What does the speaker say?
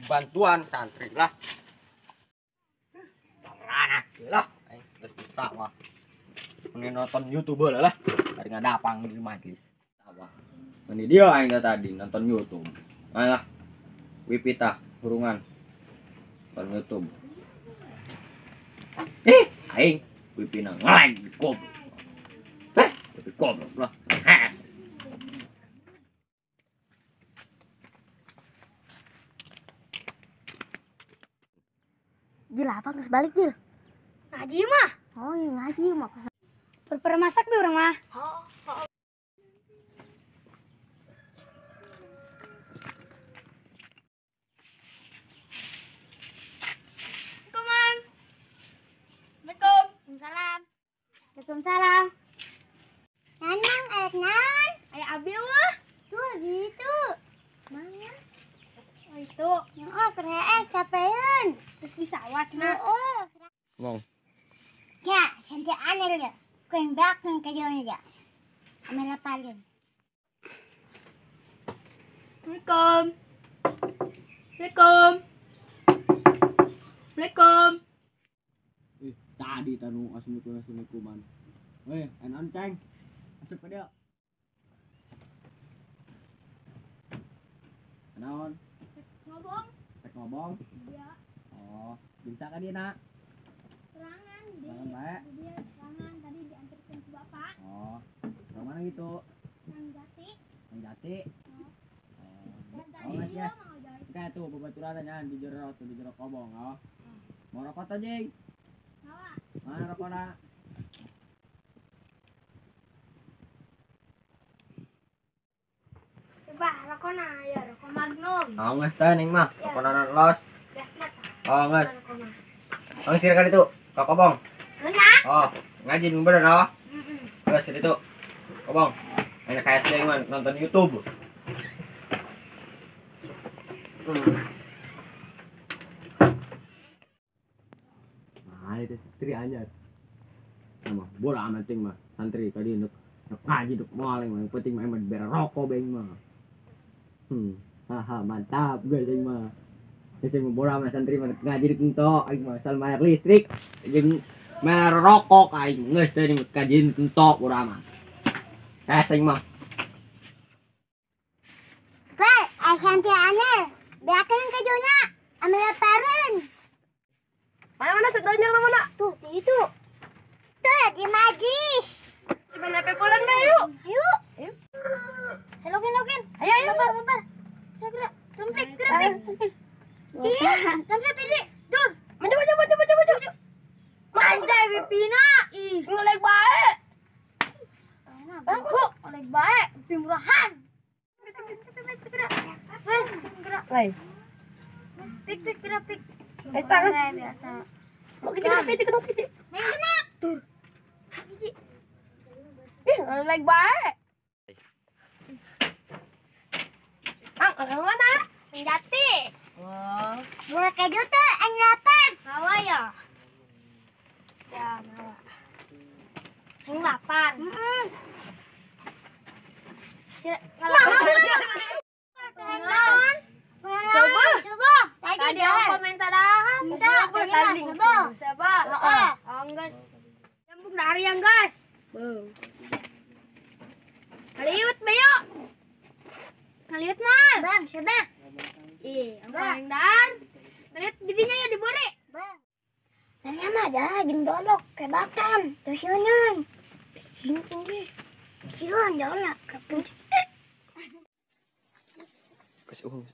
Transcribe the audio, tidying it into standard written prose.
Bantuan santri lah. Ranah lah, aing geus bisa mah. Mending nonton YouTube lah, dari ngadapang di majlis. Apa? Mending dia aing tadi nonton YouTube. Alah. Wipi tah hurungan. Nonton YouTube. Aing wipi na ngelag goblok. Wipi goblok lah. Hes. Jil apa geus balik Jil? Ngaji mah. Oh iya ngaji mah. Pura-pura masak bi urang mah. Oh. Kumang. Assalamualaikum. Waalaikumsalam. Waalaikumsalam. Nanang arek naon? Aya abi wah. Tuh gitu. Mana? Oh itu. Oh, keur capeun. Terus di sawah cenah. Heeh. Ngomong. Ya, santai aneh ya. Kuen bakung kajonya ya. Amela paling. Assalamualaikum. Assalamualaikum. Assalamualaikum. Tadi tanu assalamualaikum. Weh, enon ceng. Asup ka dieu. Naon? Ngobong. Rek ngobong? Iya. Oh, bisa ka dieu nak? Serangan di. Serangan bae. Dia serangan tadi diantarkan ke bapak. Oh, orang mana gitu? Nang Jati. Nang Jati. Oh. Oh, oh ya. Kayak tuh babaturan nya di jero tuh di jero kobong, oh. Mau rokok tuh, Jing? Bawa. Mana rokokna? Coba rokokna ya, rokok Magnum. Oh, geus teh ning mah, rokokna los. Gasna. Oh, geus. Oh, silakan itu. Ka kobong. Mana? Oh, ngaji nu bener oh. Heeh. Geus itu. Kobong. Enak kayak sih mah nonton YouTube. Nah, itu santri anyar. Sama bola amat cing mah santri tadi nuk ngaji nuk maling mah yang penting mah emang dibere rokok beng mah. Haha mantap gue cing mah. Cing mah bola mah santri mah ngaji di entok aing mah asal bayar listrik jeung bayar rokok aing geus teh ngaji entok bola mah. Aing mah. Pak, santri anyar. Beakeun kejunya ambil parun. Mana sedanya lah mana? Tuh, itu. Tuh di majlis. Sebenarnya pulang deh yuk. Ayo. Ayo. Login login. Ayo ayo. Bentar, bentar. Gerak, gerak. Gerak, gerak. Iya, sampai biji. Dur. Maju maju maju maju maju. Anjay Wipina. Ih, ngelek bae. Bangku, ngelek bae, wipi murahan. Wes, gerak. Lain. Wes, pik pik gerak pik. Wes tak wes. Biasa. Mau kita kita kita kita. Neng kena. Tur. Biji. Ih, ngelek bae. Ang, orang mana? Jati. Oh. Buah keju tuh ang lapar. Bawa ya. Ya, bawa. Ang lapar. Heeh. Coba. Coba. Tadi aku minta dahan. Minta, tanding. Coba. Heeh. Oh, guys. Nyambung dari yang guys. Kaliut beyo. Kaliut mal. Bang, coba. Ih, ang dar. Kaliut jadinya ya dibore. Bang. Nanya mah dah jeung dolok kebakan tusieunan. Sing tinggi. Sieun dolok kepencet. Kasih uang.